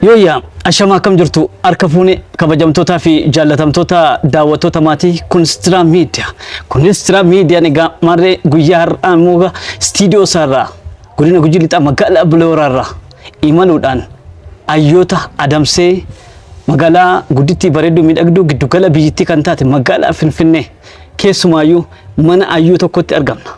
Yooyyaa ashamaa, akkam jirtu? Harka fuune, kabajamtootaa fi jaallatamtoota daawwattoota maatii Kunistira Miidiyaa. Kunistira Miidiyaan egaa marree guyyaa har'aa immoo istiidiyoo isaarraa godina Gujii Lixaa magaalaa Bulee Horaarraa imaluudhaan hayyoota adamsee magaalaa guddittii bareedduu miidhagduu giddugala biyyittii kan taate magaalaa Finfinnee, keessumaayyuu mana hayyuu tokkotti argamna.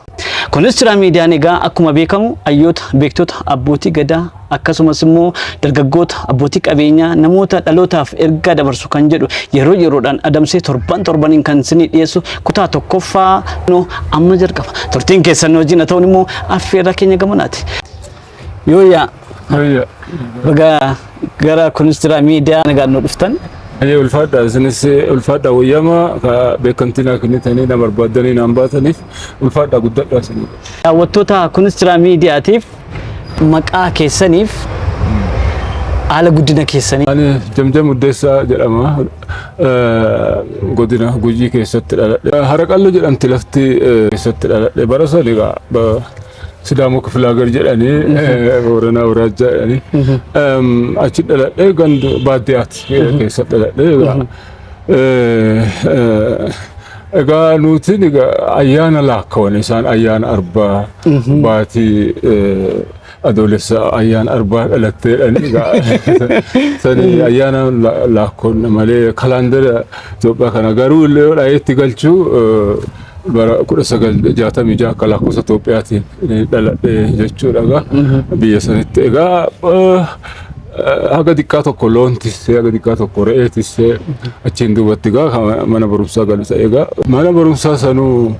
Kunistira Miidiyaan egaa akkuma beekamu hayyoota, beektota, abbootii gadaa, akkasumas immoo dargaggoota, abbootii qabeenyaa, namoota dhalootaaf ergaa dabarsu kan jedhu yeroo yeroodhaan adamsee torban torbaniin kan isinii dhiyeessu kutaa tokkoffaa amma jalqaba. Turtiin keessan wajjin haa ta'uun immoo affeerraa keenya gamanaati. Yooyyaa, baga gara Kunistira Miidiyaa nagaan nu dhuftan. Ani ulfaadha, isinis ulfaadha. Wayyama ka beekamtii naa kennitanii na barbaaddanii naan baataniif ulfaadha, guddadha isinii. Daawwattoota Kunistira Miidiyaatiif maqaa keessaniif haala guddina keessanii. Ani Jamjam Uddeessaa jedhama. Godina Gujii keessatti dhaladhe. Haraqallo jedhamti lafti keessatti dhaladhe. Bara sana egaa Sidaamoo Kifilaagar jedhanii, Booranaa Awuraajjaa jedhanii, achi dhaladhe, ganda baadiyyaatti keessatti dhaladhe. Egaa nuti egaa ayyaana laakkawan, isaan ayyaana arbaa, baatii Adoolessa ayyaana arbaa dhalatteedhani. Egaa sani ayyaana laakkoon malee kalaandara Itoophiyaa kana garuu illee yoo dhayeetti galchuu bara 1966 akka lakkoofsa Itoophiyaatiin dhaladhe jechuudha egaa biyya sanitti. Egaa haga xiqqaa tokko loon tissee, haga xiqqaa tokko re'ee tissee, achiin duubatti egaa mana barumsaa galu ta'e. Egaa mana barumsaa sanuu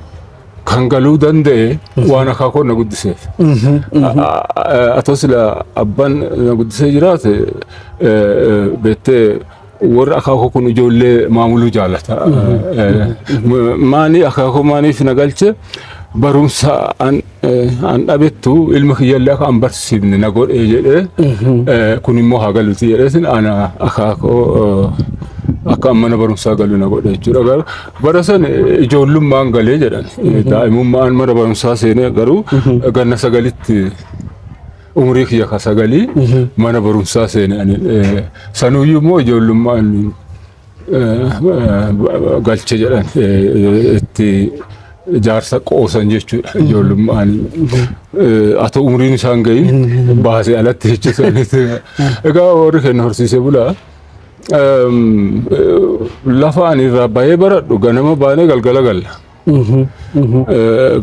kan galuu danda'e waan akaakoon na guddiseef. Atoo sila abbaan na guddisee jiraate, beektee, warri akaakoo kun ijoollee maamuluu jaalata. Maani akaakoo maaniif na galche, barumsa an dhabettu ilma kiyyallee akka an barsiifne na godhe jedhee, kun immoo haa galuuti jedheetin ana akaakoo akka an mana barumsaa galu na godhe jechuudha. Garuu bara san ijoollummaan galee jedhan. Daa'imummaan mana barumsaa seenee, garuu ganna 9tti, umurii kiyya ka 9 mana barumsaa seene ani. Sanuyyuu immoo ijoollummaan galche jedhan, itti jaarsa qoosan jechuudha. Ijoollummaan atoo umriin isaan gahin baasee alatti jechuudha. Egaa warri keenya horsiisee bulaa. Lafa ani irraa bahee baradhu ganama baanee galgala galla.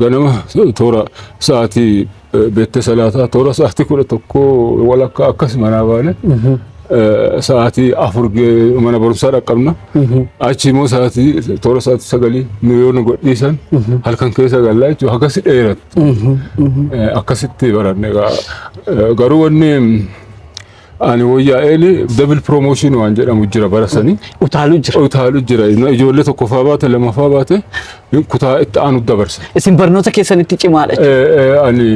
Ganama toora sa'aatii, beektee, salaataa toora sa'aatii 11:15 akkas manaa baane, sa'aatii 4 mana barumsaa dhaqqabna. Achi immoo sa'aatii toora sa'aatii 9 nu yoo nu godhiisan halkan keessa gallaa jechuudha. Akkasi dheerattu. Akkasitti baranne egaa. Garuu wanni ani wayyaa'een double promotion waan jedhamu jira bara sanii. Utaaluu jira. Utaalu jira. Ijoollee tokkoffaa baate, lamaffaa baate, kutaa itti aanu dabarsa. Isin barnoota keessanitti cimaadha jechuudha. Ani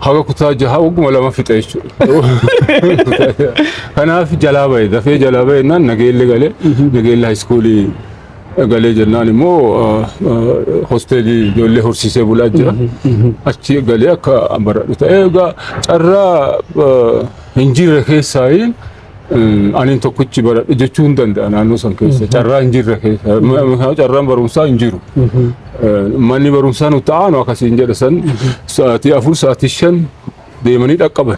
haga kutaa jaha wagguma 2 fixe jechuudha. Kanaaf jalaa bahe, dafee jalaa bahe jennaan Nageelle galee, Nageelle high schoolii galee jennaan immoo hosteelii ijoollee horsiisee bulaa jira. Achi galee akka baradhu ta'e. Egaa carraa hin jirre keessaa ani tokkichi baradhe jechuu hin danda'a naannoo san keessa. Carraa hin jirre keessa. Carraan barumsaa hin jiru. Manni barumsaa nuti aanu akkasiin jedha san sa'aatii 4, sa'aatii 5 deemanii dhaqqaban.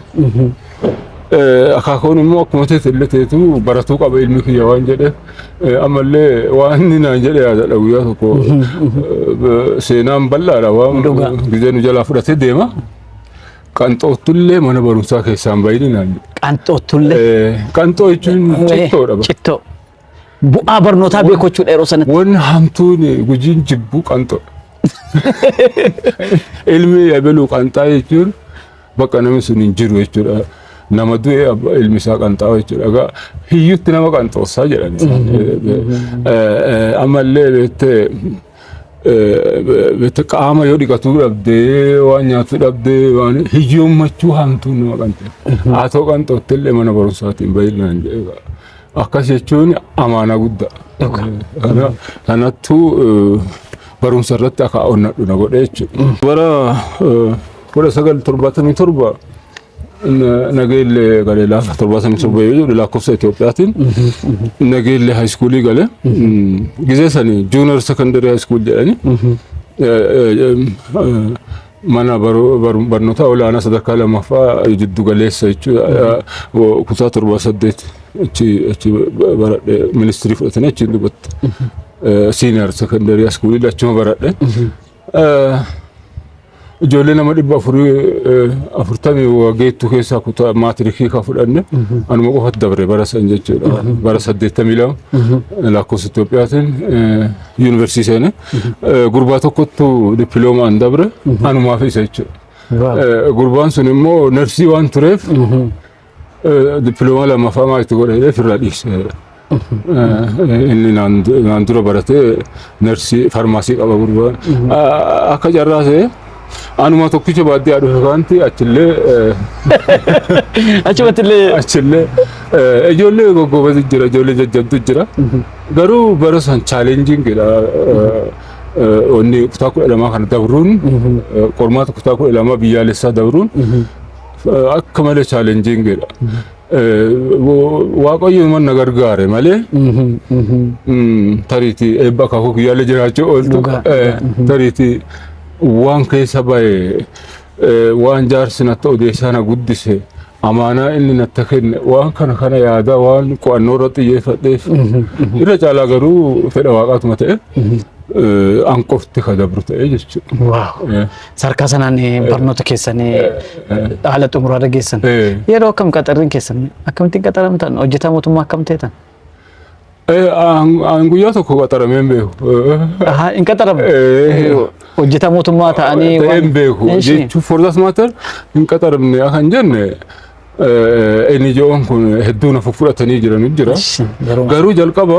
Akaakuun immoo akkuma teete illee teetu baratuu qaba ilmi kiyya waan jedhe, ammallee waan inni naan jedhe yaadadha. Guyyaa tokko, seenaan bal'aadha, waan gizee nu jalaa fudhatee deema. Qanxoottullee mana barumsaa keessaan bayini naan jedhe. Qanxoottullee. Qanxoo jechuun cittoodha. Cittoo. Bu'aa barnootaa beekuu jechuudha yeroo sanatti. Wanni hamtuun Gujiin jibbuu qanxoodha. Ilmi ebeluu qanxaa jechuun bakka namni sun hin jiru jechuudha. Nama du'e ilmi isaa qanxaa jechuudha. Egaa hiyyutti nama qanxoossaa jedhan isaan. Ammallee beektee qaama yoo dhiqatuu dhabdee, waan nyaatuu dhabdee, waan hiyyoommachuu hamtuun nama qanxee. Haa ta'u, qanxootti illee mana barumsaatiin baay'inaan jedhe. Akkas jechuun amaanaa guddaa. Kanattuu barumsa irratti akka onnadhu na godhe jechuudha. Bara 1977 Nageellee galee laafa 77 yoo jedhu lakkoofsa Itoophiyaatiin Nageellee high schoolii galee, gizee sanii junior secondary high school jedhani, mana barnoota olaanaa sadarkaa lammaffaa jiddu galeessa jechuudha. Kutaa 7 8 achi baradhe, ministirii fudhatanii achiin dubbatti. Senior secondary schoolii achuma baradhe. Ijoollee nama 440 geettu keessaa kutaa maatirikii kan fudhanne anuma qofatti dabre bara san jechuudha. Bara 82 lakkoofsa Itoophiyaatiin yuunivarsiitii seene. Gurbaa tokkottu dippiloomaan dabre, anumaaf isa jechuudha. Gurbaan sun immoo narsii waan tureef dippiloomaa lammaffaa maal itti godhee ofirraa dhiise. Inni naan dura baratee narsii farmaasii qaba gurbaan. Akka carraa ta'e anuma tokkicha baadiyyaa dhufe kaanti achillee. Achumatti illee. Achillee ijoollee goggoobatu jira, ijoollee jajjabdu jira. Garuu bara san challengingidha. Wanni kutaa 12 kana dabruun, qormaata kutaa 12 biyyaalessaa dabruun akka malee challengingidha. Waaqayyo na gargaare malee tariitii eebba akaakuu kiyyaallee jiraachuu ooltu, tariitii waan keessa bahe, waan jaarsi natti odeessaa na guddise, amaanaa inni natti kenne, waan kana kana yaada waan qo'annoo irratti xiyyeeffadheef, irra caalaa garuu fedha waaqaatuma ta'e an qofti ka dabru ta'e jechuudha. Wow. Sadarkaa sanaan barnoota keessanii haala xumuraa geessan. Yeroo akkam qaxarriin keessan, akkamittiin qaxaramtan, hojjetaa mootummaa akkam ta'etan? An guyyaa tokko qaxaramee hin beeku. Hin qaxaramne. Hojjetaa mootummaa ta'anii Ta'ee hin beeku. Jechuun for that matter hin qaxaramne kan jenne NGO'n kun hedduu na fudhatanii jiran jira. Garuu jalqaba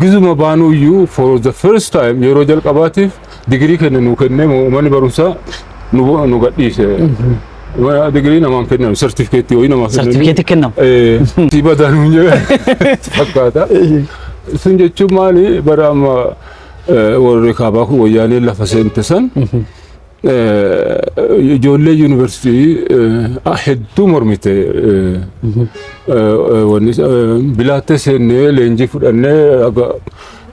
gizuma baanuyyuu for the first time, yeroo jalqabaatiif digirii kenne nu kennee manni barumsaa nu gadhiise. Digirii namaan kennan, sartifikeettii wayii namaaf kennan. Sartifikeetii kennamu. Si badaan jedhe fakkaata. Sun jechuun maali, bara amma warri kaabaa kun wayyaaneen lafa seente san ijoollee yuunivarsiitii hedduu mormite. Bilaattee seennee leenjii fudhannee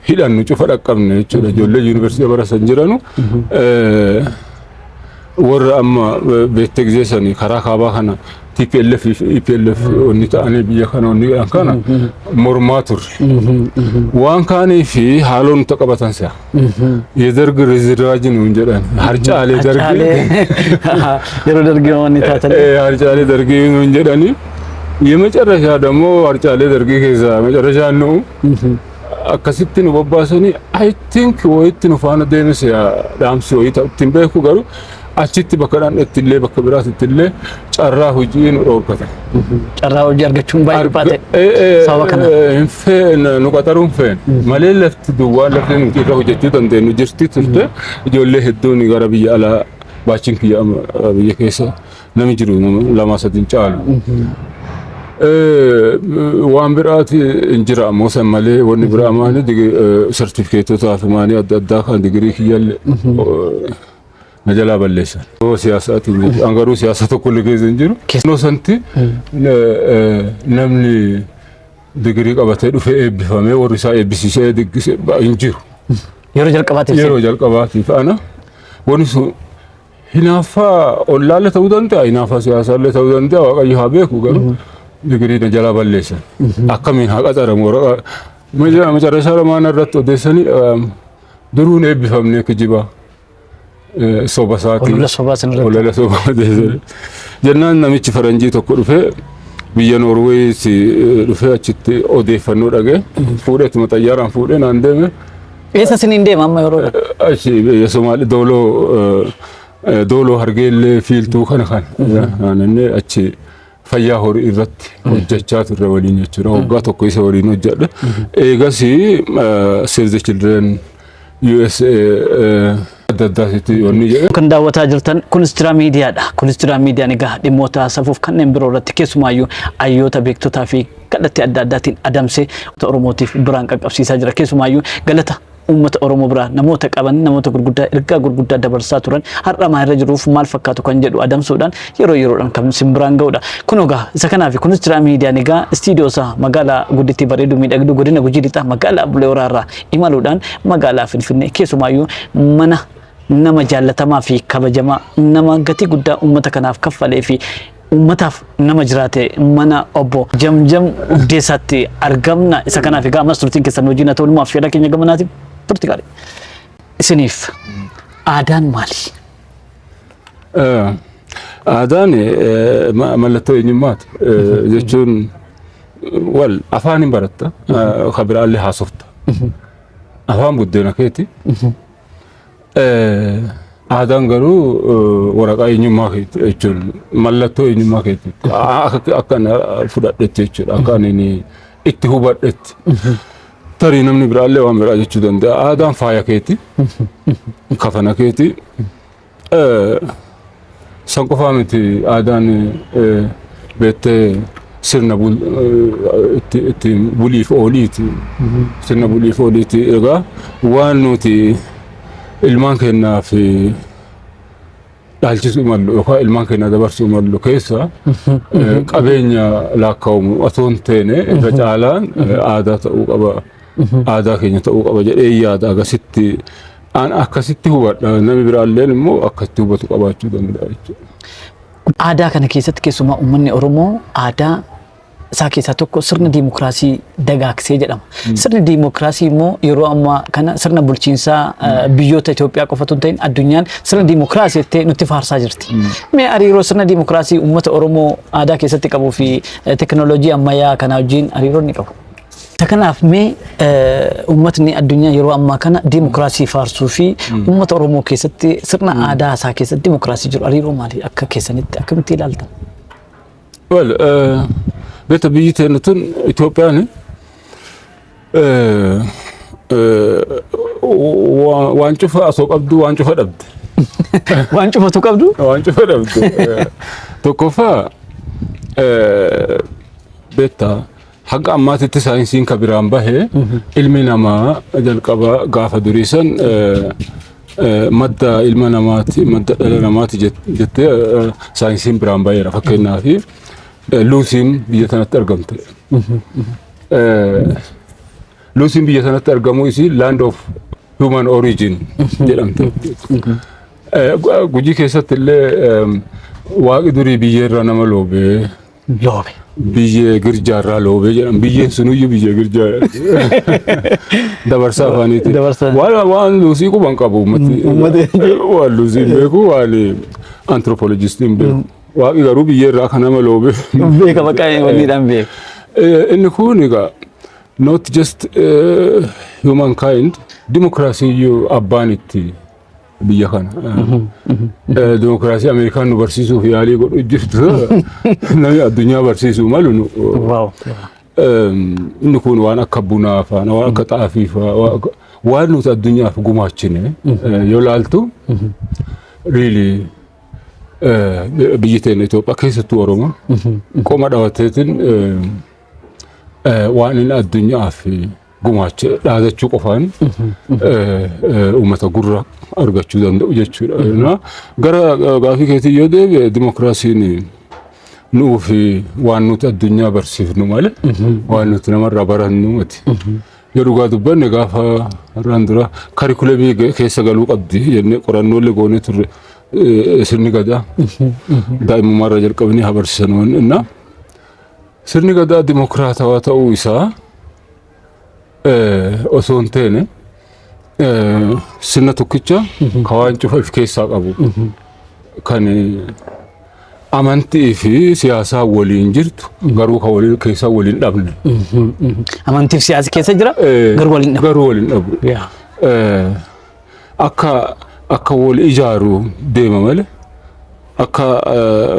hidhannu cufa dhaqqabne jechuudha. Ijoollee yuunivarsiitii bara san jiranu warra amma beektee gisee sanii karaa kaabaa kana TPLF fi EPLF wanni ta'anii biyya kana wanni jedhan kana mormaa turre. Waan kaanii fi haaloo nuti qabatan si'a. የደርግ ርዝራጅ nuun jedhan, harcaalee dargii. Yeroo dargii wanni taatan. Harcaalee dargii nuun jedhani. የመጨረሻ ደግሞ harcaalee dargii keessaa መጨረሻ nu akkasitti nu bobbaasanii, I think wayitti nu faana deemes dhaamsi wayii ittiin beeku, garuu achitti bakka dhandhetti illee bakka biraatti illee carraa hojii nu dhoorkatan. Carraa hojii argachuun baay'ee dhiphaa ta'e. Sababa kana. Hin feen, nu qaxaruun feen malee lafti duwwaan lafti nuti irra hojjechuu dandeenyu jirti turte. Ijoollee hedduun gara biyya alaa baachiin kiyya biyya keessa nami jiru lama sadin caalu. Waan biraati hin jira ammoo san malee wanni biraa maali, sartifikeetotaa fi maanii adda addaa kan digirii kiyyallee na jalaa balleessan. Siyaasaatiin an garuu siyaasa tokko illee keessa hin jiru. Yeroo santi namni digirii qabatee dhufee eebbifamee warri isaa eebbisiisee diggisee hin jiru. Yeroo jalqabaatiif. Yeroo jalqabaatiif ana wanni sun hinaaffaa ollaallee ta'uu danda'a, hinaaffaa siyaasaallee ta'uu danda'a, Waaqayyo haa beeku, garuu digirii na jalaa balleessan. Akkamiin haa qaxaramu, waraqaa macarrashaa lamaan irratti odeessanii duruun eebbifamne, kijibaa soba isaatii. Olola sobaa sin irratti. Olola sobaa odeessanii. Jennaan namichi faranjii tokko dhufee biyya Noorweeyitti dhufee achitti odeeffannoo dhagee fuudheetuma xayyaaraan fuudhee naan deeme. Eessa isiniin deema amma yeroo Achi biyya Somaalee Dooloo, Dooloo Hargeellee fiiltuu kana kan naannoo achi fayyaa horii irratti hojjechaa turre waliin jechuudha. Waggaa tokko isa waliin hojjedhe. Eegas Save the Children USA adda addaatitti wanni jedhe. Kan daawwataa jirtan Kunistiraa Miidiyaadha. Kunistiraa Miidiyaan egaa dhimmoota safuuf kanneen biroo irratti keessumaayyuu hayyoota, beektotaa fi kallattii adda addaatiin adamsee Oromootiif biraan qaqqabsiisaa jira. Keessumaayyuu galata Uummata Oromoo biraa namoota qaban, namoota gurguddaa ergaa gurguddaa dabarsaa turan, har'a maal irra jiruuf maal fakkaatu kan jedhu adamsuudhaan yeroo yeroodhaan kan isin biraan ga'udha. Kun egaa isa kanaaf kunis jira. Miidiyaan egaa istiidiyoo isaa magaalaa guddittii, bareedu, miidhagduu godina Gujii Lixaa, magaalaa Bulee Horaa irraa imaluudhaan magaalaa Finfinnee, keessumaayyuu mana nama jaallatamaa fi kabajamaa, nama gatii guddaa uummata kanaaf kaffalee fi uummataaf nama jiraate, mana obbo Jamjam Uddeessaatti argamna. Isa kanaaf egaa ammas turtiin keessan wajjin haa ta'u. Immoo affeerraa keenya gamanaatiif turti gaarii. Isiniif aadaan maali? Aadaan mallattoo eenyummaati. Jechuun wal afaan hin baratta, kan biraallee haasofta. Afaan buddeena keeti. Aadaan garuu waraqaa eenyummaa keeti jechuun mallattoo eenyummaa keeti. Akka ani fudhadhetti jechuudha. Akka ani itti hubadhetti. Tarii namni biraallee waan biraa jechuu danda'a. Aadaan faaya keeti. Kafana keeti. San qofaa miti, aadaan beektee sirna ittiin buliif ooliiti. Sirna buliif ooliiti. Egaa waan nuti ilmaan keenyaaf dhaalchisuu mallu yookaan ilmaan keenya dabarsuu mallu keessa qabeenya lakkaa'amu otoo hin teene irra caalaan aadaa ta'uu qaba. Aadaa keenya ta'uu qaba jedhee yaada. Akkasitti an akkasitti hubadha. Namni biraalleen immoo akkasitti hubatu qabaachuu danda'a jechuudha. Aadaa kana keessatti keessumaa uummanni Oromoo aadaa isaa keessaa tokko sirna diimokiraasii dagaagsee jedhama. Sirni diimokiraasii immoo yeroo ammaa kana sirna bulchiinsaa biyyoota Itoophiyaa qofatu hin ta'in, addunyaan sirna diimokiraasii jettee nutti faarsaa jirti. Mee hariiroo sirna diimokiraasii uummata Oromoo aadaa keessatti qabuu fi teknooloojii ammayyaa kana wajjin hariiroo inni qabu? Isa kanaaf mee uummatni addunyaa yeroo ammaa kana diimokiraasii faarsuu fi uummata Oromoo keessatti sirna aadaa isaa keessatti diimokiraasii jiru hariiroo maalii akka keessanitti akkamitti ilaaltan? Well, beekta, biyyi teenya tun Itoophiyaan waan cufa osoo qabdu waan cufa dhabde. Waan cufatu qabdu? Waan cufa dhabde. Tokkoffaa, beekta, haga ammaatitti saayinsiin ka biraan bahe ilmi namaa jalqaba gaafa durii san madda ilma namaati, madda dhala namaati jettee saayinsiin biraan baheera. Fakkeenyaaf, Luusiin biyya sanatti argamte. Luusiin biyya sanatti argamuu isii land of human origin jedhamte. Gujii keessatti illee waaqi durii biyyeerraa nama loobee Loobe. Biyyee girjaarraa loobee jedhama. Biyyeen sunuyyuu biyyee girjaa. Dabarsa afaaniiti. Dabarsa. Waan luusii quban qabu uummati. Uummati. Waan luusii hin beeku, waan anthropologist hin beeku. Waaqi garuu biyyeerraa kan nama loobee. Beeka, bakka wanniidhaan beeka. Inni kun egaa not just humankind, dimokiraasii iyyuu abbaan itti biyya kana. Dimokiraasii Ameerikaan nu barsiisuuf yaalii godhu jirtu, namni addunyaa barsiisuu malu nu. Inni kun waan akka bunaa faa, waan akka xaafii faa, waan nuti addunyaaf gumaachine yoo laaltu, really biyyi teenya Itoophiyaa, keessattuu Oromoon qoma dhawateetiin waan inni addunyaaf gumaache dhaadachuu qofaan uummata gurra argachuu danda'u jechuudha. Gara gaafii keetii yoo deebi'e, dimokiraasiin nuuf waan nuti addunyaa barsiifnu malee waan nuti namarraa barannu miti. Yoo dhugaa dubbanne, gaafa har'aan dura curriculum keessa galuu qabdi jennee qorannoolee goonee turre. Sirni gadaa daa'imummaarraa jalqabanii haa barsiisan waan innaa. Sirni gadaa dimokiraatawaa ta'uu isaa osoo hin taane, sirna tokkicha ka waan cufa of keessaa qabu, kan amantii fi siyaasaa waliin jirtu, garuu kan waliin keessaa waliin dhabne. Amantii fi siyaasa keessa jira, garuu waliin dhabu. Garuu waliin dhabu. Akka wal ijaaru deema malee akka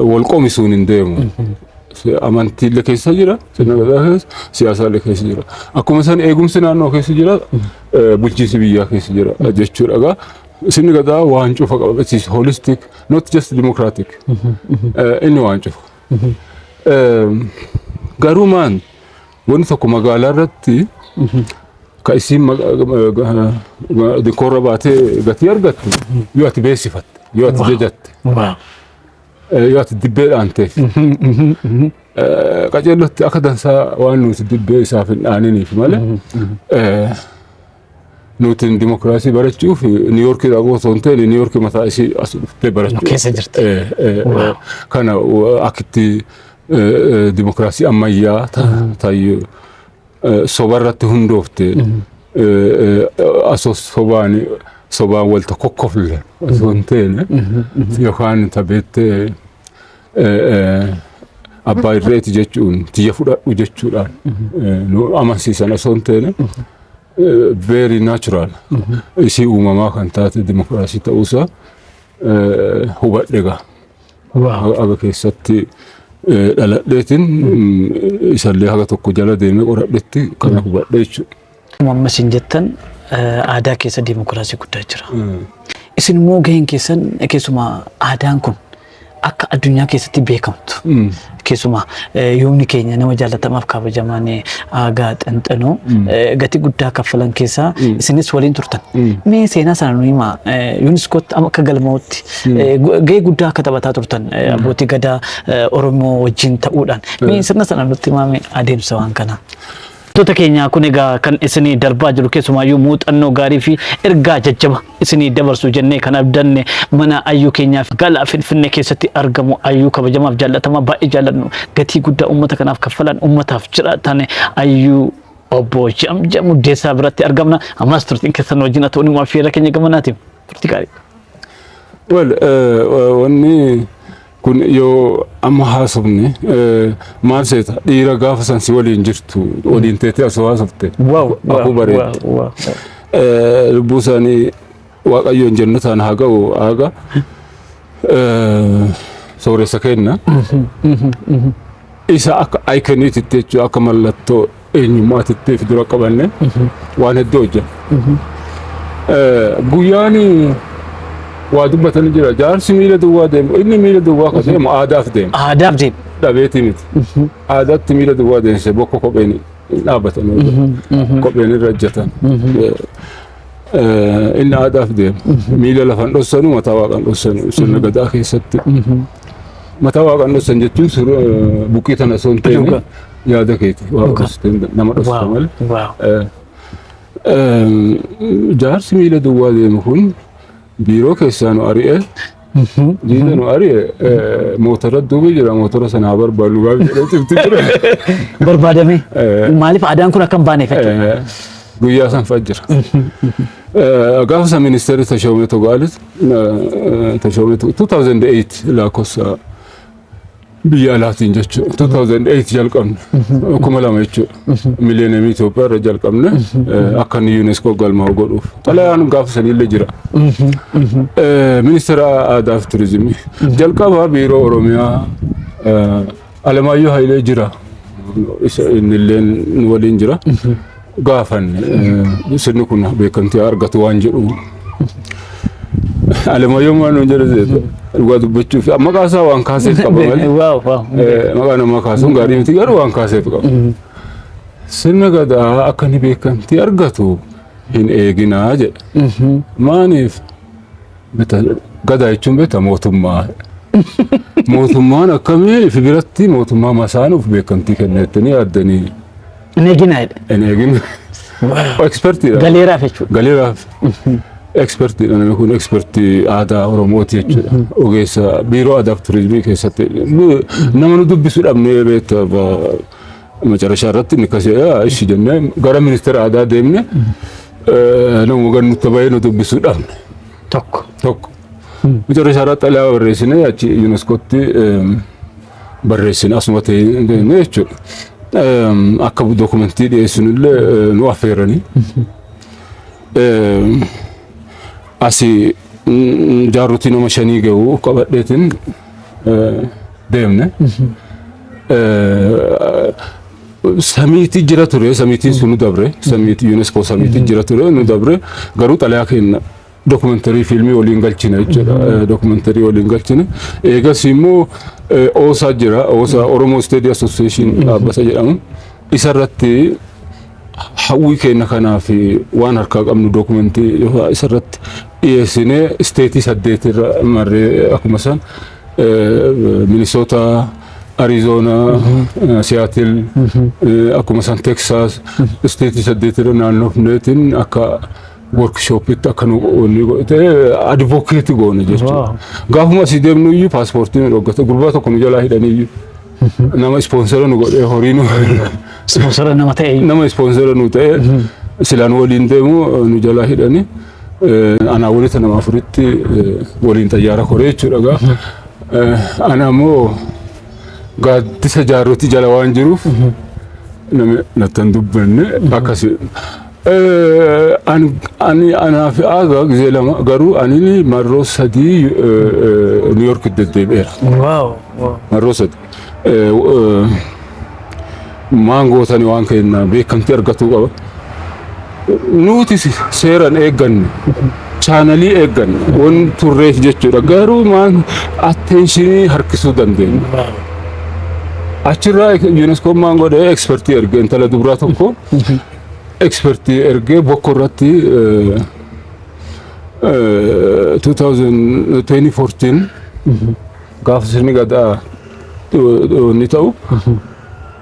wal qomisuun hin deemu. Amantiillee keessa jira, sirna gadaa keessa, siyaasaallee keessa jira. Akkuma san eegumsi naannoo keessa jira, bulchiinsi biyyaa keessa jira jechuudha. Egaa sirni gadaa waan cufa qaba. It is holistic, not just democratic. Inni waan cufa. Garuu maan wanni tokko magaalaa irratti Ka isiin dikkoorra baatee gatii argattu yoo ati beeksifatte, yoo ati jajatte, yoo ati dibbee dhaanteef. Qaceellotti akka dansaa waan nuti dibbee isaaf hin dhaaniniif malee, nuti dimokiraasii barachuuf Niiyorkii dhaquu osoo hin ta'in, Niiyorkii mataa isii as dhuftee barachuu. Keessa jirti. Kana akkitti dimokiraasii ammayyaa tayyuu sobarratti hundoofte, asoo sobaan walta kokkofle osoo hin ta'in, yookaan tabeettee abbaa irreeti jechuun tiyya fudhadhu jechuudhaan nu amansiisan osoo hin ta'in, very natural isii uumamaa kan taate dimokiraasii ta'uusaa hubadhe gaa. Haga keessatti dhaladheetiin isallee haga tokko jala deemee qoradhetti kana hubadhe jechuudha. Amma isin jettan aadaa keessa dimokiraasii guddaa jira. Isin immoo gaheen keessan keessumaa aadaan kun akka addunyaa keessatti beekamtu. Keessumaa yoomni keenya nama jaallatamaaf kabajamaan aagaa xanxanoo gatii guddaa kaffalan keessaa isinis waliin turtan. Mee seenaa sana nu himaa. Yuuniskootti amma akka galmaa'utti gahee guddaa akka taphataa turtan abbootii gadaa Oromoo wajjin ta'uudhaan. Mee sirna sana nutti himaa, mee adeemsa waan kanaa. Wantoota keenya kun egaa kan isinii darbaa jiru keessumaayyuu muuxannoo gaarii fi ergaa jajjaba isinii dabarsu jennee kan abdanne mana ayyuu keenyaaf magaalaa Finfinnee keessatti argamu, ayyuu kabajamaaf jaallatamaa baay'ee jaallannu, gatii guddaa uummata kanaaf kaffalan, uummataaf jiraatan, ayyuu obbo Jamjam Muddeessaa biratti argamna. Ammas turtiin keessan wajjin haa ta'u, ni affeerra keenya gamanaatiin turtii gaarii. Well, wanni kun yoo amma haasofne maal seeta, dhiira gaafa san si waliin jirtu waliin teetee asoo haasofte akkuu bareeddi. Lubbuu isaanii Waaqayyoon jannataan haa ga'u, aaga sooressa kenna. Isa akka iconiititti jechuudha, akka mallattoo eenyummaatitti fi dura qabanne waan hedduu hojjenna. Guyyaan waa dubbatanii jira. Jaarsi miila duwwaa deemu, inni miila duwwaa ka deemu aadaaf deema. Aadaaf deema. Dhabeetii miti. Aadaatti miila duwwaa deemsise, bokko kopheen dhaabbatan, kopheen irra hojjetan. Inni aadaaf deema. Miila lafan dhossanu, mataa waaqan dhossanu sirna gadaa keessatti. Mataa waaqan dhossan jechuun buqqii tana osoo hin ta'in yaada keeti. Waaqa dhossite nama dhossita malee. Jaarsi miila duwwaa deemu kun biiroo keessaa nu ari'e. Diina nu ari'e, mootora duuba jira, mootora sana haa barbaannu gaafa jedhee cimti ture. Barbaadame. Maaliif aadaan kun akka hin baaneef jechuudha. Guyyaa san fa'a jira. Gaafa san ministeerri Tashoomee Togaalit, Tashoomee 2008 lakkoofsa biyya alaatiin jechuudha. 2008 jalqabne. 2000 jechuudha. Millenniumii Itoophiyaa irra jalqabne akka inni UNESCO galmaa'u godhuuf. Xalayaan gaafa sanillee jira. Ministeera aadaa fi turizimii. Jalqaba biiroo Oromiyaa Alamaayyoo Hayilee jira. Isa innillee nu waliin jira. Gaafanne sirni kun beekamtii argatu waan jedhu. Alamaayyoo maal nuun jedhe seeta? Dhugaa dubbachuuf maqaa isaa waan kaaseef qaba malee. Maqaa namaa kaasuun gaarii miti, garuu waan kaaseef qaba. Sirna gadaa akka inni beekamtii argatu hin eeginaa jedhe. Maaliif? Gadaa jechuun beekta mootummaa. Mootummaan akkamii fi biratti mootummaa masaanuuf beekamtii kennettanii yaaddanii? Hin eeginaa jedhe. Hin eegin. Expertiidha. Galeeraaf jechuudha. Galeeraaf. Expertiidha, namni kun expertii aadaa Oromooti jechuudha. Ogeessa biiroo aadaa fi turizimii keessatti nama nu dubbisu dhabnee beekta, macarashaa irratti inni akkas jedha, ishi jennee gara ministeera aadaa deemne, nama gan nutti bahee nu dubbisu dhabne. Tokko. Tokko. Macarashaa irratti xalayaa barreessine, achi UNESCOtti barreessine, asuma ta'ee jechuudha. Akka dokumentii dhiyeessinu illee nu affeeranii. Asi jaarrotii nama shanii gahu qabadheetiin deemne. Samiitii jira ture, samiitiin sun nu dabre, samiitii UNESCO samiitii jira ture nu dabre, garuu xalayaa kenna dokumentarii fiilmii waliin galchine jechuudha. Dokumentarii waliin galchine. Eegas immoo OSA jira, OSA, Oromo Study Association dhaabbata jedhamu. Isarratti Hawwii keenya kanaaf waan harkaa qabnu dookumentii isarratti dhiyeessinee, isteetii 8 irra marree, akkuma san Minisoota, Arizoonaa, Siyaatil, akkuma san Teksaas, isteetii 8 irra naannofneetiin akka workshoppitti akka nu godhate advocate goone jechuudha. Gaafuma asii deemnu iyyuu paaspoortii nu dhoggate, gurbaa tokko nu jalaa hidhanii iyyuu, nama sponsor nu godhee horii nu Sponsor nama ta'e. Nama sponsor nu ta'e silaan waliin deemu nu jalaa hidhanii, anaa walitti nama afuritti waliin xayyaara koree jechuudha gaa. Ana immoo gaaddisa jaarrotii jala waan jiruuf namni natti hin dubbanne akkasi. Ani anaa fi Aagaa gizee lama, garuu ani marroo 3 New York deddeebi'eera. Marroo 3. Maan gootani, waan kenna beekamtii argatuu qaba. Nuti seeran eegganne, channelii eegganne waan turreef jechuudha. Garuu maan attentionii harkisuu dandeenya. Achirraa UNESCO maan godhee expertii erge, intala dubraa tokko expertii ergee Bokko irratti 2014 gaafa sirni gadaa ni ta'u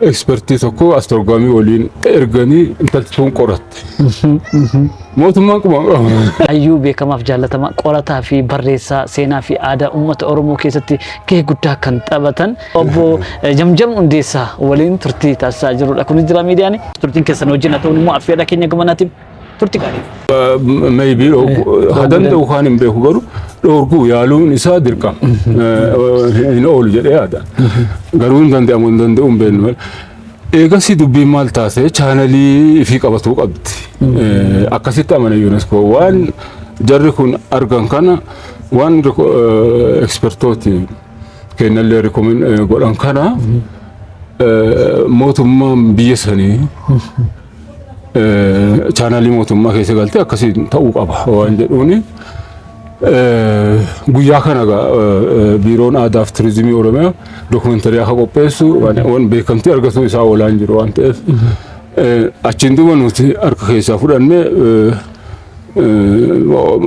expertii tokko astorgaamii waliin erganii intalti tun qoratte. Mootummaan quma qaba. Hayyuu beekamaaf jaallatamaa, qorataa fi barreessaa, seenaa fi aadaa uummata Oromoo keessatti gahee guddaa kan taphatan obbo Jamjam Hundeessaa waliin turtii taasisaa jirudha. Kunis jira miidiyaan. Turtiin keessan wajjin haa ta'uun immoo affeerraa keenya gamanaatiif turtii gaarii. Maybe haa danda'u kaan hin beeku, garuu dhoorguu yaaluun isaa dirqama. Hin oolu jedhee yaada. Garuu hin danda'amu hin danda'u hin beeknu malee. Eegasii dubbiin maal taate, channelii ifii qabatuu qabdi. Akkasitti amana UNESCO, waan jarri kun argan kana, waan expertooti kennallee recommend godhan kana, mootummaan biyya sanii channelii mootummaa keessa galtee akkasiin ta'uu qaba waan jedhuuni. Guyyaa kana Biiroon Aadaa fi Turizimii Oromiyaa dookumentarii akka qopheessu waan beekamtii argatu isaa oolaan jiru waan ta'eef, achiin duuba nuti harka keessaa fudhannee,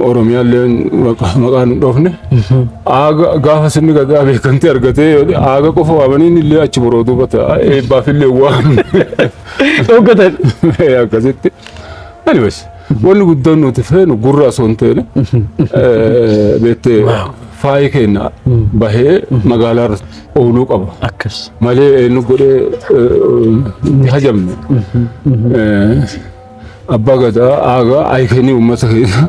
Oromiyaallee maqaa nu dhoofne. Gaafa sirni gadaa beekamtii argatee Aaga qofa waamanii illee achi boroo duuba ta'a, eebbaaf illee waan Dhoggatan. akkasitti. Anyways, wanni guddaan nuti feenu gurra osoo hin taane, beektee, faayi keenya bahee magaalaa irra ooluu qaba. Akkas. Malee eenyu godhee itti hajamne. Abbaa gadaa Aagaa ayikenii uummata keenya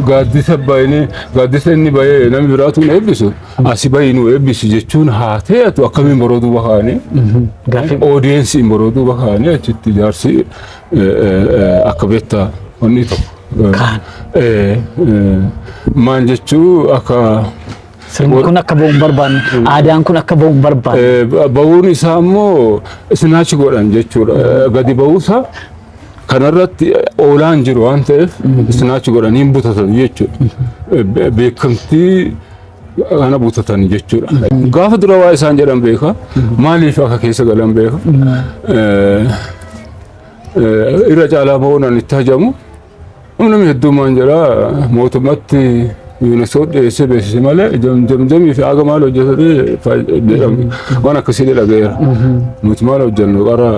gaaddisa bayinii, gaaddisa inni bahee namni biraatu nu eebbisu, asi bahii nu eebbisu jechuun haa ta'etu, akkamiin boroo duuba kaa'anii Gaaffii. oodiyensiin boroo duuba kaa'anii achitti jaarsi akka beektaa wanni tokko. Kaan. Maan jechuu akka Sirni kun akka ba'u hin barbaanne. Aadaan kun akka ba'u hin barbaanne. Ba'uun isaa immoo snatch godhan jechuudha. Gadi ba'uusaa kanarratti oolaan jiru waan ta'eef snatch godhanii hin butatan jechuudha. Beekamtii kana butatan jechuudha. Gaafa dura waa isaan jedhan beeka. Maaliif akka keessa galan beeka. Irra caalaa ba'uun ani itti hajamu. Namni hedduu maan jedhaa, mootummaatti UNESCO dhiyeessee beeksise malee Jamjamii fi Aaga maal hojjetanii waan akkasii dhagayeera. Nuti maal hojjennu, qara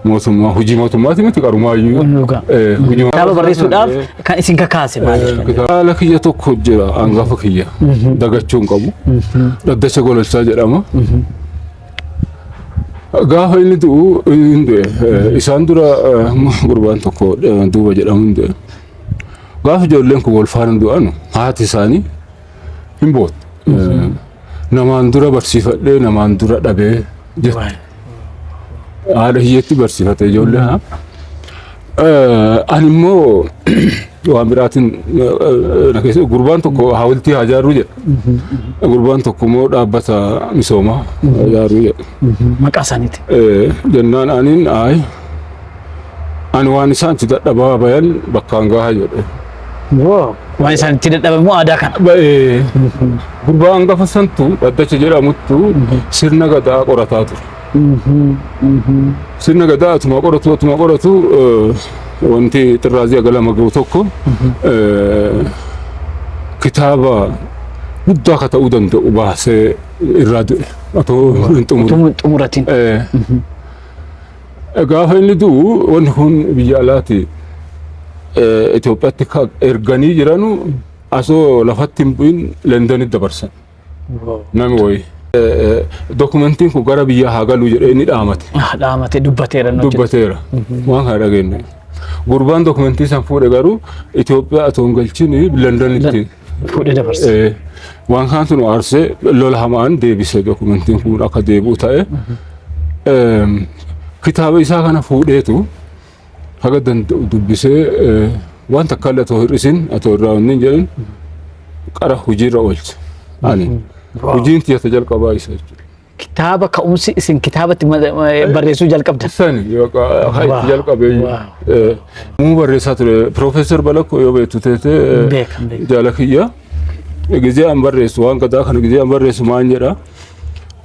mootummaa, hojii mootummaati miti qarumaayyuu. Dhugaa. Kitaaba barreessuudhaaf kan isin kakaase maali? Kitaaba kiyya tokko jira, hangafa kiyya dagachuu hin qabu. Dhaddacha Gololchaa jedhama. Gaafa inni du'u, hin du'e. Isaan dura gurbaan tokko duuba jedhamu hin du'e. Gaafa ijoolleen kun wal faana du'an haati isaanii hin bootte. Namaan dura barsiifadhee namaan dura dhabee jette. Haadha hiyyeetti barsiifate ijoollee haa. Ani immoo waan biraatiin na keessa, gurbaan tokko hawultii haa ijaarru jedha. Gurbaan tokko immoo dhaabbata misoomaa haa ijaarru jedha. Maqaa isaaniiti. Jennaan aniin ayi, ani waan isaan itti dadhabaa bayan bakkaan gahaa jedhe. Waan isaan itti dadhaban immoo aadaa kana. Ba'ee gurbaa hangafa santu Dhaddacha jedhamuttu sirna gadaa qorataa ture. Sirna gadaa atuma qoratu wanti xirraazii aga 2 gahu tokko kitaaba guddaa ka ta'uu danda'u baasee irraa du'e otoo hin xumurin. Xumuratiin. Gaafa inni du'u wanni kun biyya alaati Itoophiyaatti erganii jiranu asoo lafatti hin bu'in Londonitti dabarsan. Nami wayi. Dokumentiin kun gara biyyaa haa galu jedhee inni dhaamate. Dhaamate, dubbateera. Dubbateera. Waan kana dhageenye. Gurbaan dokumentii san fuudhe garuu Itoophiyaa otoo hin galchin Londonitti. Fuudhee dabarse. Waan kanatu nu aarsee lola hamaan deebise, dokumentiin kun akka deebi'u ta'e. Kitaaba isaa kana fuudheetu haga danda'u dubbisee waan takka illee otoo hir'isin, otoo irraa wanni hin jedhin qara hojiirra oolche. Ani hojiin tiyya jalqabaa isa jechuudha. Kitaaba ka'umsi isin kitaabatti barreessuu jalqabdan. Sani yookaan itti jalqabee muu barreessaa ture. Piroofeesar Balakkoo yoo beektu teete, Beekan, beekan. jaala kiyya, gizee an barreessu waan gadaa kana gizee an barreessu maan jedha.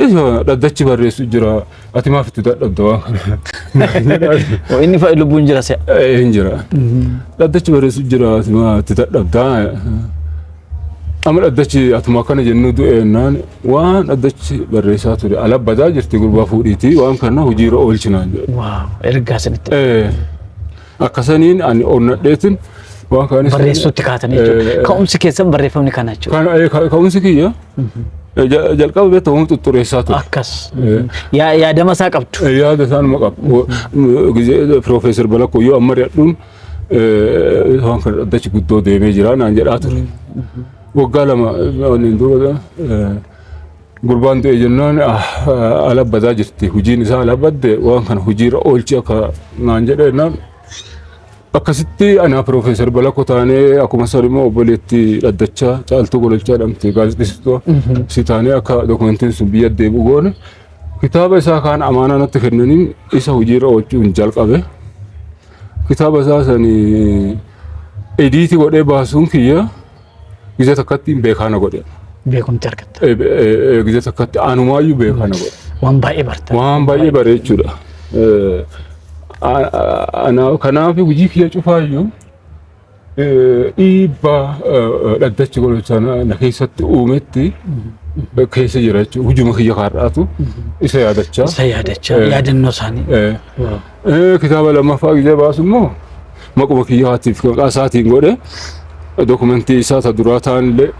Isa dhaddachi barreessu jira, ati maaf itti dadhabda waan kana? Inni fa'i lubbuun jira se'a. Hin jira. Dhaddachi barreessu jira, ati maaf itti dadhabda? Amma dhaddachi atuma akkana jennu du'eennaan waan dhaddachi barreessaa ture ala badaa jirti, gurbaa fuudhiitii waan kana hojiirra oolchinaan jedhe. Waaw, ergaa sanitti. Akkasaniin ani onnadheetin waan kanis Barreessuutti kaatanii jechuudha. Ka'umsi keessan barreeffamni kana jechuudha. Kana ka'umsi kiyya jalqaba beektaa waan xuxureessaa ture. Akkas. Yaadama isaa qabdu. Yaada isaanuma qabu. Gizee Piroofeesar Balakkoo yoo amma ri'adhuun waan kana dhaddachi guddoo deemee jira naan jedhaa ture. Waggaa 2 waliin dura gurbaan du'e jennaan ala badaa jirti, hojiin isaa ala badde, waan kana hojiirra oolchi akka naan jedhe jennaan akkasitti ana Piroofeesar Balakkoo taanee, akkuma san immoo obboleettii dhaddachaa Caaltuu Gololchaa jedhamti gaazexeessituu si taanee akka dokumentiin sun biyya deebi'u goone. Kitaaba isaa kaan amaanaa natti kennaniin isa hojiirra oolchuun jalqabe. Kitaaba isaa sanii edit godhee baasuun kiyya gizee takkatti beekaa na godhe. Beekumti argatta. Gizee takkatti anumaayyuu beekaa na godhe. Waan baay'ee barta. Waan baay'ee bare jechuudha. Kanaaf hojii kiyya cufaayyuu dhiibbaa dhaddachi godhachaa na keessatti uumetti keessa jira jechuudha. Hujuma kiyya kaarraatu isa yaadachaa. Isa yaadachaa, yaadannoo isaanii. Kitaaba lammaffaa gizee baasu immoo maquma kiyyaatiif maqaa isaatiin godhe, dokumentii isaa ta duraa ta'anillee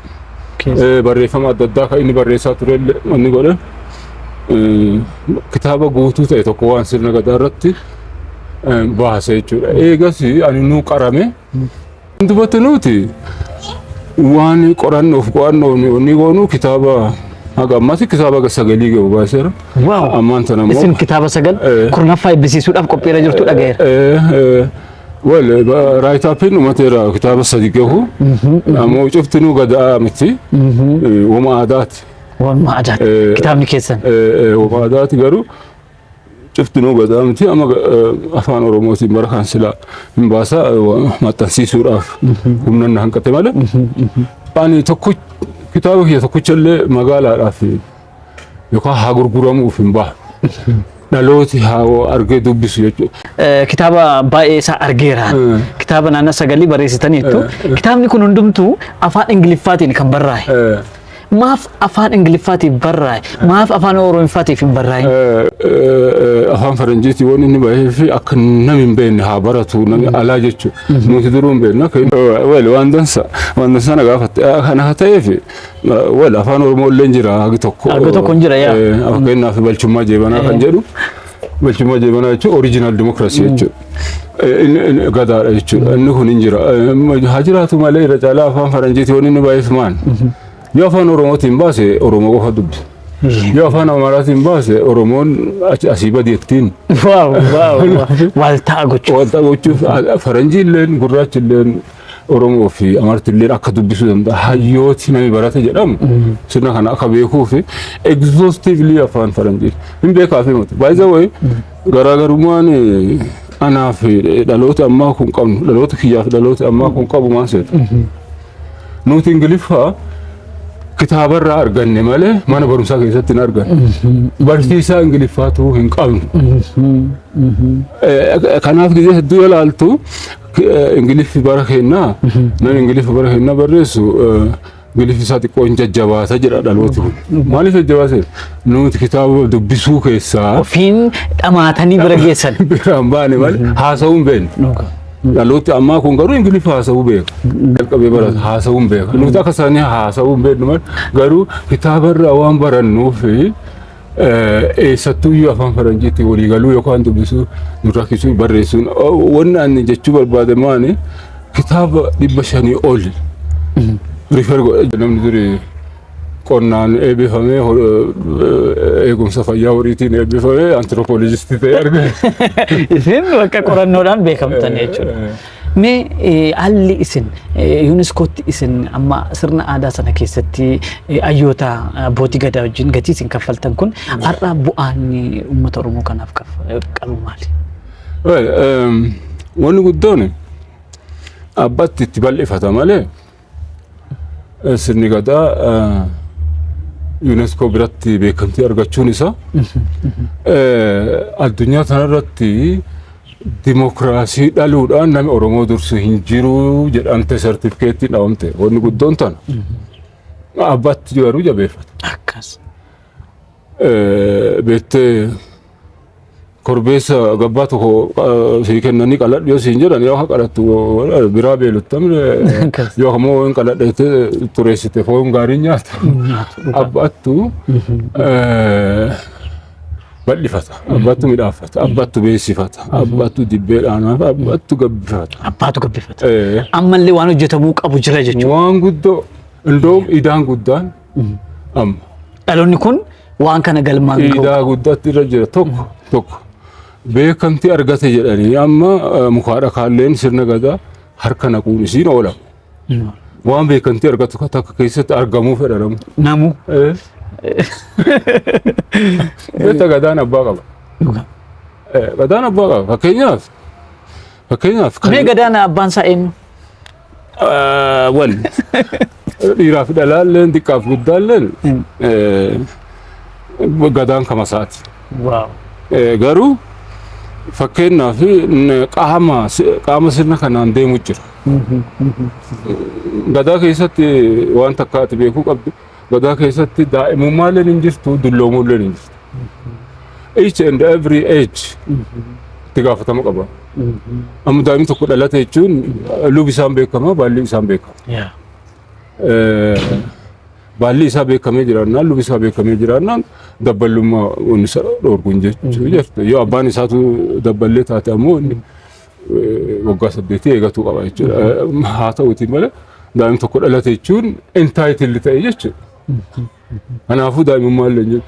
barreeffama adda addaa kan inni barreessaa turellee wanni godhe, kitaaba guutuu ta'e tokko waan sirna gadaa irratti baase jechuudha. Eegas ani nuu qarame. Dubbatti nuti waan qorannoof qo'annoof ni goonu kitaaba haga ammaatti kitaaba sagalii gahu baaseera. Ammaan tana immoo Isin kitaaba 9 kurnaffaa eebbisiisuudhaaf qophiirra jirtu dhagayeera. Well, write-upiin dhumateera, kitaaba 3 gahu. Ammoo cuftinuu gadaa miti. Wama aadaati. Waan aadaati. Kitaabni keessan. Wama aadaati garuu cuftinuu gadaa miti. Amma afaan Oromootiin bara kan sila hin baasa, maxxansiisuudhaaf humna na hanqate malee. Ani tokko kitaaba kiyya tokkichallee magaalaadhaaf yookaan haa gurguramuuf hin bahu. Dhalooti haa argee dubbisu jechuudha. Kitaaba baay'ee isaa argeera. Kitaaba naannoo sagalii barreessitaniittu. Kitaabni kun hundumtuu afaan Ingiliffaatiin kan barraa'e. Maaf afaan Ingiliffaatiif barraa'e? Maaf afaan Oromiffaatiif hin barraa'in? Afaan Faranjiitii waan inni bahee fi akka namni hin beekne haa baratu namni alaa jechuudha. Nuti duruu hin beekna. Well, waan dansa na gaafatte. Kana haa ta'eef, well, afaan Oromoo illee jira hagi tokko. Hagi tokko hin jira, yaa. Fakkeenyaaf balchummaa jeebanaa kan jedhu. Balchummaa jeebanaa jechuun original democracy jechuudha. Inni gadaadha jechuudha. Inni kun hin jira. Haa jiraatu malee irra caalaa afaan Faranjiitii waan inni baheef maal? Yoo afaan Oromootiin baase Oromoo qofa dubbisa. Yoo afaan Amaaraatiin baase Oromoon asii badeettiin. Waaw. Wal ta'a gochuuf. Wal ta'a gochuuf, Faranjiilleen gurraachilleen Oromoo fi Amaartilleen akka dubbisuu danda'a. Hayyooti namni barate jedhamu sirna kana akka beekuu fi exhaustively afaan Faranjii hin beekaa fi miti. By the way, garaagarummaan anaa fi dhaloota ammaa kun qabnu, dhaloota kiyyaa fi dhaloota ammaa kun qabu maal seetu? Nuti Ingiliffaa Kitaabarraa arganne malee mana barumsaa keessatti hin arganne. Barsiisaa Ingiliffaatu hin qabnu. Kanaaf gizee hedduu yoo ilaaltu, Ingiliffi bara kennaa nan Ingiliffi bara kennaa barreessu, Ingiliffi isaa xiqqoo hin jajjabaata jedha dhalooti kun. Maaliif jajjabaate? Nuti kitaaba dubbisuu keessaa Ofiin dhamaatanii bira geessan. Biraan baane malee haasa'uu hin beeknu. Dhalooti ammaa kun garuu Ingiliffa haasa'uu beeka. Jalqabee barata, haasa'uu hin beeka. Nuti akka isaanii haasa'uu hin beeknu malee, garuu kitaabarraa waan barannuuf eessattuyyuu afaan faranjiitti walii galuu yookaan dubbisuu nu rakkisuu barreessuun. Wanni ani jechuu barbaade maani, kitaaba 500 ol refer godhe. Namni duri qonnaan eebbifamee, eegumsa fayyaa horiitiin eebbifamee, anthropologist ta'ee argame. Isin bakka qorannoodhaan beekamtan jechuudha. Mee haalli isin UNESCOtti isin amma sirna aadaa sana keessatti hayyoota abbootii gadaa wajjin gatii isin kaffaltan kun har'a bu'aan uummata Oromoo kanaaf qabu maali? Well, wanni guddoon abbatti itti bal'ifata malee, sirni gadaa UNESCO biratti beekamtii argachuun isaa addunyaa kanarratti dimokiraasii dhaluudhaan namni Oromoo dursu hin jiru jedhamte sartifikeettiin dhabamte. Wanni guddoon tana. Abbatti garuu jabeeffata. Akkas. Beektee, korbeessa gabbaa tokko sii kennanii qaladhu yoo siin jedhan, yoo qalattu biraa beelottamne, yoo ammoo hin qaladheete xureessite foon gaarii nyaatu. Abbaattu bal'ifata, abbaattu midhaafata, abbaattu beeksifata, abbaattu dibbeedhaan, abbaattu gabbifata. Abbaatu gabbifata. Ammallee waan hojjetamuu qabu jira jechuudha. Waan guddoo, indoom idaan guddaan amma. Dhaloonni kun waan kana galmaan ga'u. Idaa guddaatti irra jira. Tokko tokko beekamtii argate jedhanii amma mukaadha kaalleen sirna gadaa harka naquun isiin oolamu. Waan beekamtii argatu takka keessatti argamuu fedha namu. Namu. Beekta, gadaan abbaa qaba. Gadaan abbaa qaba. Fakkeenyaaf Mee gadaan abbaan isaa eenyu? Wal dhiiraa fi dhalaalleen, xiqqaaf guddaalleen, gadaan kama isaati. Garuu fakkeenyaaf qaama sirna kanaan deemu jira. Gadaa keessatti waan takka ati beekuu qabdu, gadaa keessatti daa'imummaalleen hin jirtu, dulloomuulleen hin jirtu. Each and every age itti gaafatama qaba. Amma daa'imni tokko dhalate jechuun lubi isaan beekama, baalli isaan beekama. Baalli isaa beekamee jiraannaan, lubi isaa beekamee jiraannaan, dabballummaa wanni isa dhorkuun jechuu jirtu. Yoo abbaan isaatu dabballee taate ammoo, inni waggaa 8 eegatuu qaba jechuudha. Haa ta'uutii malee, daa'imni tokko dhalate jechuun entitled ta'e jechuudha. Kanaafuu daa'imummaa illee hin jiru.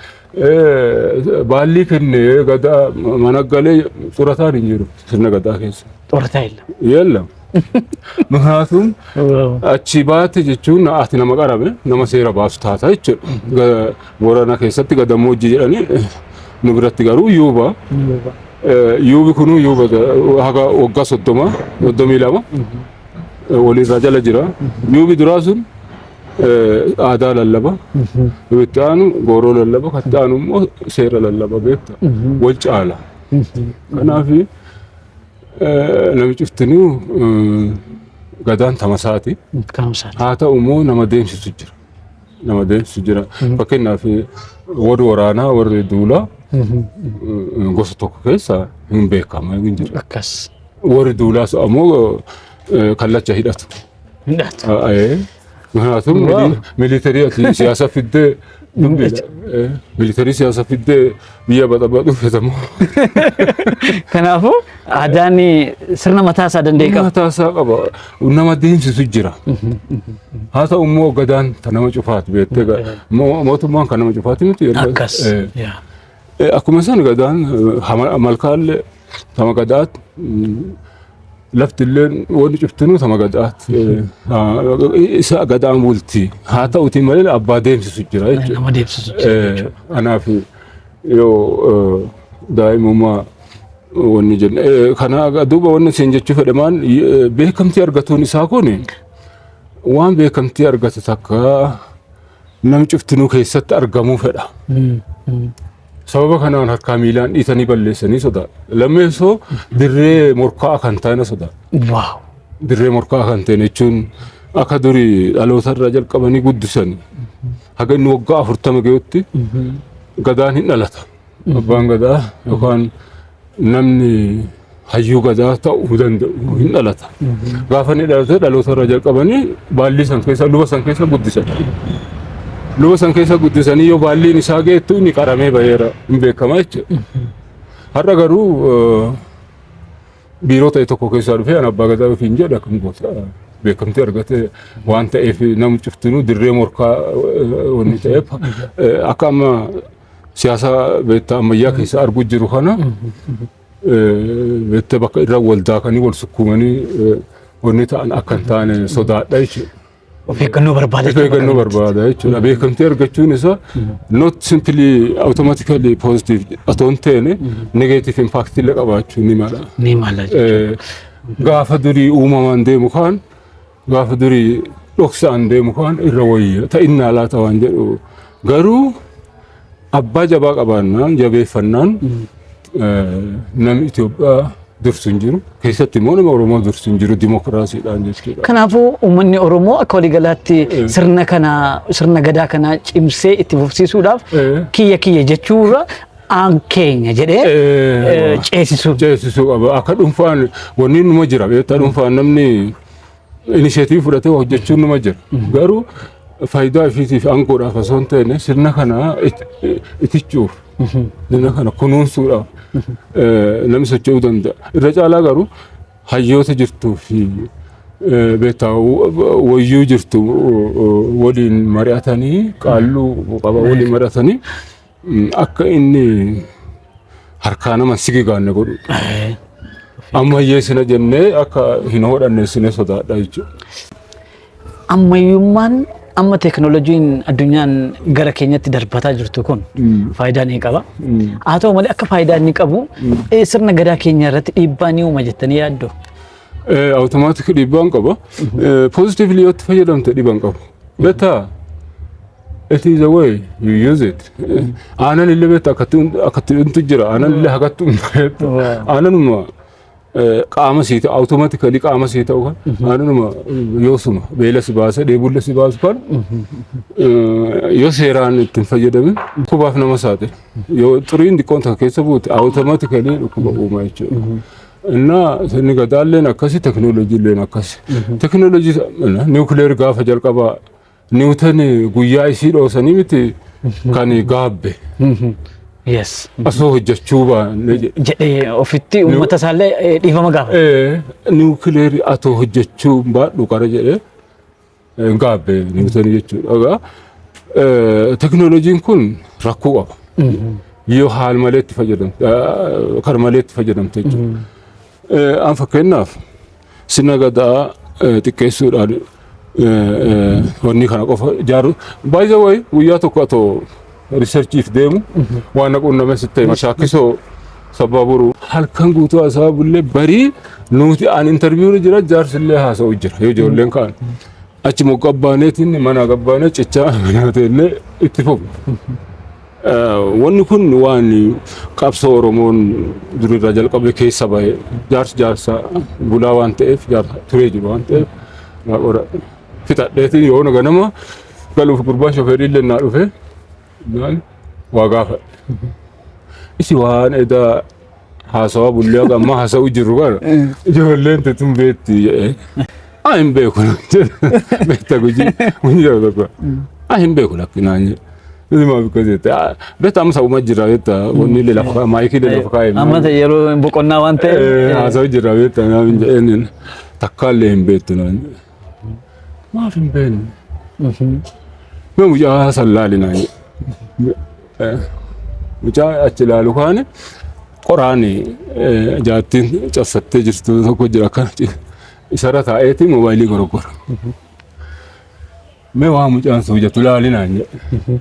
Baalli kennee gadaa mana galee xurataan hin jiru sirna gadaa keessa. Xorataa illa. Yeellam. ምክንያቱም achi baate jechuun ati nama qarame, nama seera baasu taata jechuudha. Boorana keessatti gadammoojjii jedhanii, nu biratti garuu yuuba. Yuubi kunuu yuuba haga waggaa 30, 32 walirraa jala jira. Yuubi duraa sun aadaa lallaba. Itti aanu gooroo lallaba, kan itti aanu immoo seera lallaba, beekta. Wal caala. Kanaaf namichi cuftinuu gadaan tamasaati. Kaamsaati. Haa ta'u immoo nama deemsisu jira. Nama deemsisu jira. Fakkeenyaaf warri waraanaa, warri duulaa gosa tokko keessa hin beekama, hin jira. Akkas. Warri duulaas ammoo kallacha hidhatu. Hidhatu. ምክንያቱም military ati siyaasa fiddee dubbiidha. Military siyaasa fiddee biyya baxabaxuu feetamu. Kanaafuu aadaan sirna mataa isaa danda'e qaba. Mataa isaa qaba. Nama deemsisu jira. Haa ta'u immoo gadaan ta nama cufaati, beektee, mootummaan kan nama cufaati miti. Akkas. Akkuma san gadaan malkaallee tama gadaat, lafti illee, wanni cuftinuu tama gadaat. Isa gadaan bulti. Haa ta'uti malee abbaa deemsisu jira jechuudha. Nama deemsisu jira jechuudha. Kanaaf yoo daa'imummaa wanni jenne kana duuba, wanni isin jechuu fedhe maan, beekamtii argatuun isaa kun waan beekamtii argate takka Namni cuftinuu keessatti argamuu fedha. Sababa kanaan harkaa miilaan dhiitanii balleessanii sodaadha. Lammeessoo, dirree morkaa kan ta'an sodaadha. Dirree morkaa kan ta'an jechuun akka durii dhaloota irraa jalqabanii guddisan, haga inni waggaa 40 ga'utti gadaan hin dhalata. Abbaan gadaa yookaan namni hayyuu gadaa ta'uu danda'u hin dhalata. Gaafa inni dhalate dhaloota irraa jalqabanii baallii san keessa, luba san keessa guddisan. Luba san keessa guddisanii yoo baalliin isaa geettu inni qaramee baheera hin beekama jechuudha. Har'a garuu biiroo ta'e tokko keessaa dhufee an abbaa gadaa ofiin jedha kan goota beekamtii argate waan ta'eef, namni cuftinuu dirree morkaa wanni ta'eef, akka amma siyaasa beektaa ammayyaa keessa arguu jiru kana, beektaa, bakka irra wal daakanii wal sukkuumanii wanni ta'an akka hin taane sodaadha jechuudha. Of eeggannoo barbaada. Of eeggannoo barbaada jechuudha. Beekamtii argachuun isaa not simply automatically positive otoo hin taane, negative impact illee qabaachuu ni mala. Ni mala jechuudha. Gaafa durii uumamaan deemu kaan, gaafa durii dhoksaan deemu kaan irra wayya ta'innaa laata waan jedhu. Garuu abbaa jabaa qabaannaan, jabeeffannaan, namni Itoophiyaa dursu hin jiru. Keessatti immoo nama Oromoo dursu hin jiru dimokiraasiidhaan jechuudha. Kanaafuu uummanni Oromoo akka waliigalaatti sirna kana, sirna gadaa kana cimsee itti fufsiisuudhaaf kiyya kiyya jechuurra aan keenya jedhee ceesisuu. Ceesisuu qaba. Akka dhuunfaan wanni numa jira. Beektaa, dhuunfaan namni initiative fudhatee hojjechuun numa jira. Garuu faayidaa ofiitiif aangoodhaaf osoo hin taane, sirna kana itichuuf, sirna kana kunuunsuudhaaf namni socho'uu danda'a. Irra caalaa garuu hayyoota jirtuu fi beektaa wayyuu jirtu waliin mari'atanii, qaalluu qaba waliin mari'atanii, akka inni harkaa nama sigigaanne godhu. Ammayyeessina jennee akka hin hodhanne sine sodaadha jechuudha. Ammayyummaan amma teekinooloojiin addunyaan gara keenyatti darbataa jirtu kun faayidaa ni qaba. Haa ta'u malee, akka faayidaa inni qabu sirna gadaa keenya irratti dhiibbaa ni uuma jettanii yaaddu? Automatic dhiibbaan qaba. Positively yoo itti fayyadamte dhiibbaan qabu. Beektaa, it is a way you use it. Aannan illee, beektaa, akkatti dhuntu jira. Aannan illee hakatti dhuntu. Aannanuma qaama sii ta'u, automatically qaama sii ta'u kan, aannanuma yoosuma beela si baase, dheebulle si baasu kan, yoo seeraan ittiin fayyadamin dhukkubaaf nama saaxila. Yoo xuriin xiqqoon takka keessa buute automatically dhukkuba uuma jechuudha. እና sirni gadaalleen akkasi, teknooloojiilleen akkasi. Teknooloojii nuclear gaafa jalqabaa Newton guyyaa isii dhoosanii miti kan gaabbe. Osoo hojjechuu baanne jedhe. Jedhee ofitti uummata isaallee dhiifama gaafate. Nuclear atoo hojjechuu baadhu qara jedhee gaabbe Newton jechuudha. Egaa teknooloojiin kun rakkoo qaba. Yoo haal malee itti fayyadamte, kar malee itti fayyadamte jechuudha. An fakkeenyaaf sirna gadaa xiqqeessuudhaan wanni kana qofa ijaaru. By the way, guyyaa tokko atoo researchiif deemu waan na qunname sitti hima. Shaakkisoo sababa boruu halkan guutuu haasawaa bullee, barii nuti an interview jira, jaarsillee haasa'u jira, yoo ijoolleen kaan achi moqqabbaaneetiin mana gabbaanee cichaa mana teellee itti fufu. Wanni kun waan qabsoo Oromoon durirraa jalqabe keessa bahe, jaarsi jaarsa bulaa waan ta'eef, jaarsa turee jiru waan ta'eef, fixadheetiin yoo ganama galuuf gurbaan shofeerii illee naa dhufe naan waa gaafadhe. Isi waan edaa haasawaa bullee haga ammaa haasa'u jirru kana ijoolleen tetun beetti jedhee. Haa, hin beeku naan jedhe. Beekta, gujii gujii tokko tokko. Haa, hin beeku lakki naan jedhe. Inni maaf akkas jette? Beekta, amma sabuma jira, beekta, wanni illee lafa kaa'e, maayikii illee lafa kaa'e. Amma yeroo boqonnaa waan ta'eef. Haasa'u jira, beekta, naan jedheen, takkaallee hin beektu naan jedhe. Maaf hin beekne? Mee mucaa san laali naan jedhe. Mucaa achi ilaalu kaane qoraan jaattiin cabsattee jirtu tokko jira, akkana isarra taa'eeti moobaayilii gorogora. Mee waan mucaan sun hojjetu laali naan jedhe.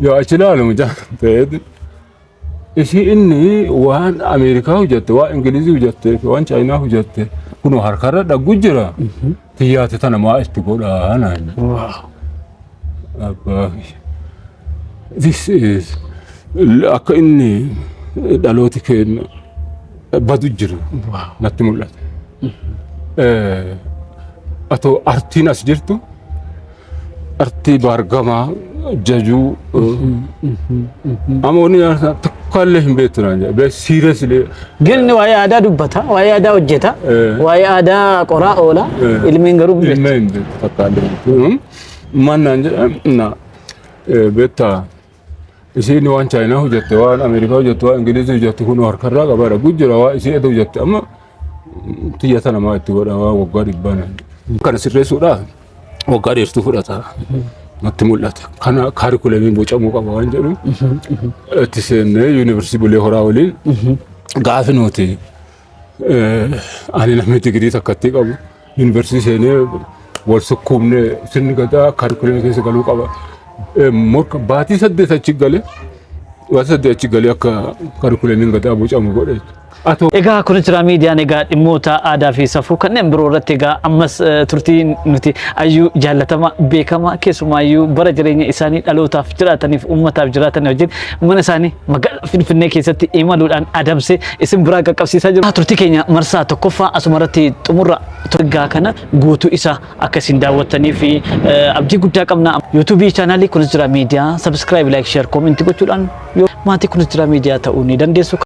Yoo achi ilaalu mucaan ta'eeti. Ishii inni waan Ameerikaa hojjette, waan Ingilizii hojjette, waan Chaayinaa hojjette kunoo harkarra dhaggu jira. Tiyyaate tana maa itti godhaa naan jedhe. Abbaa this is akka inni dhalooti keenya badu jiru natti mul'ata. Atoo artiin as jirtu, artii baargamaa jajuu, amma wanni tokkollee hin beektu naan jedhe seriously. Gilni waa'ee aadaa dubbata, waa'ee aadaa hojjeta, waa'ee aadaa qoraa oola, ilmiin garuu hin beektu. Ilmee hin beektu, takkaallee hin beektu. Maal naan jedhe, na beektaa, isiin waan Chaayinaa hojjette, waan Ameerikaa hojjette, waan Ingilizii hojjette kun harkarraa qabaadha gujjira, waa isii edu hojjette, amma xiyya namaa itti godha waa waggaa 100 naan. Kana sirreessuudhaaf waggaa dheertuu fudhata natti mul'ata. Kana kaarikuleemiin bocamuu qaba waan jedhu itti seennee yuunivarsiitii Bulee Horaa waliin gaafi nuti, ani namni digirii takkatti qabu yuunivarsiitii seenee wal sukkuumne, sirni gadaa kaarikuleemii keessa galuu qaba. Morka baatii 8 achi galee, baatii 8 achi galee akka kaarikuleemiin gadaa bocamu godhe. Atoo Egaa kun jira miidiyaan, egaa dhimmoota aadaa fi safuu kanneen biroo irratti egaa ammas turtii nuti ayyuu jaallatama beekama keessumaayyuu bara jireenya isaanii dhalootaaf jiraataniif uummataaf jiraatan wajjin mana isaanii magaalaa Finfinnee keessatti imaluudhaan adamsee isin biraa qaqqabsiisaa jiru. Turtii keenya marsaa tokkoffaa asuma irratti xumurra. Ergaa kana guutuu isaa akka isin daawwattanii fi abdii guddaa qabna. YouTube chaanaalii Kunis Jira Miidiyaa subscribe, like, share, comment gochuudhaan yoo maatii Kunis Jira Miidiyaa ta'uu ni dandeessu.